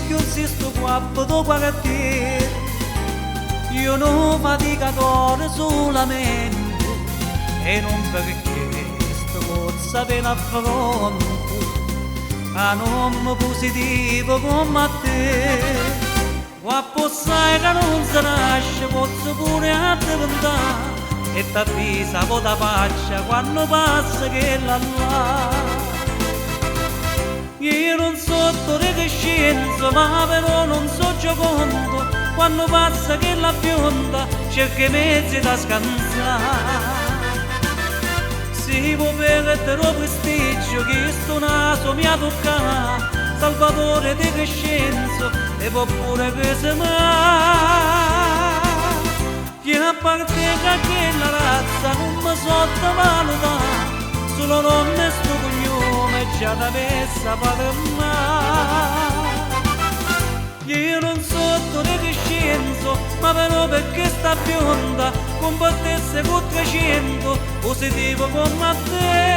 cchiù 'nzisto guappo d' 'o quartiere. Io nu faticatore sulamente e nun pe chesto pozzo avè n'affronto 'a n'ommo positivo comm' a te. Guappo 'o ssaje ca nun se nasce, pozzo pure addeventà e t'avviso avota 'a faccia quanno passa chella llà. Io nun so' Tore Crescenzo, ma però nun so' Giocondo, quanno passa chella bionda cerco 'e mezze d' 'a scanzà. Si vuò perdere 'o prestigio, chistu naso m'he 'a tuccà, Salvatore De Crescenzo te po' pure cresemà. Io appartengo a chella razza, nun me sottovalutà, sulo 'o nomme e stu cugnome già t'avess' 'a fa tremmà. Io nun so' Tore Crescenzo, ma però pe chesta bionda cumbattesse cu 300 positivo comm' a te.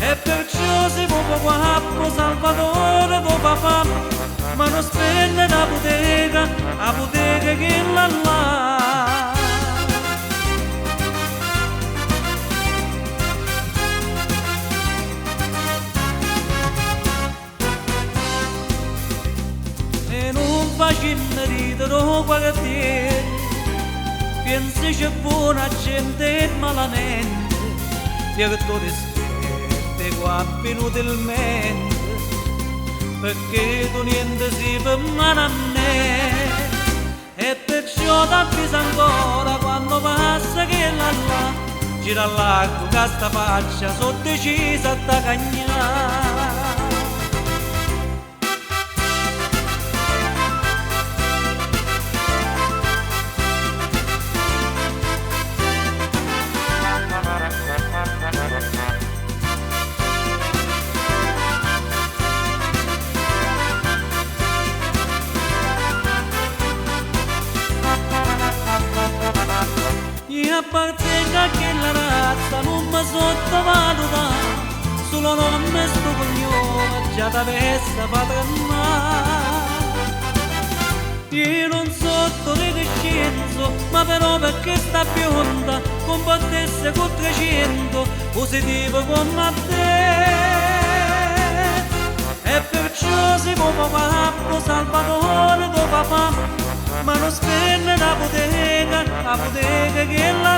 E perciò si vuò fa guappo Salvatore t' 'o fa fa, ma nun spennere 'a puteca, 'a puteca 'e chella llà. E nun facimme ridere 'o quartiere, piensece buono 'a gente è malamente, pierde 'o rispetto 'e guappe inutilmente, pecché tu niente si pe mmano a me. E perciò t'avviso ancora quanno passa chella llà, gira largo ca sta faccia so' deciso a t' 'a cagnà. Io appartengo a chella razza, nun me sottovalutà, sulo 'o nomme e stu cugnome già t'avess' 'a fa tremmà. Io nun so' Tore Crescenzo, ma però pe chesta bionda cumbattesse cu 300 positivo comm' a te. E perciò si vuò fa guappo Salvatore t' 'o fa fa, ma nun spennere 'a puteca, 'a puteca 'e chella.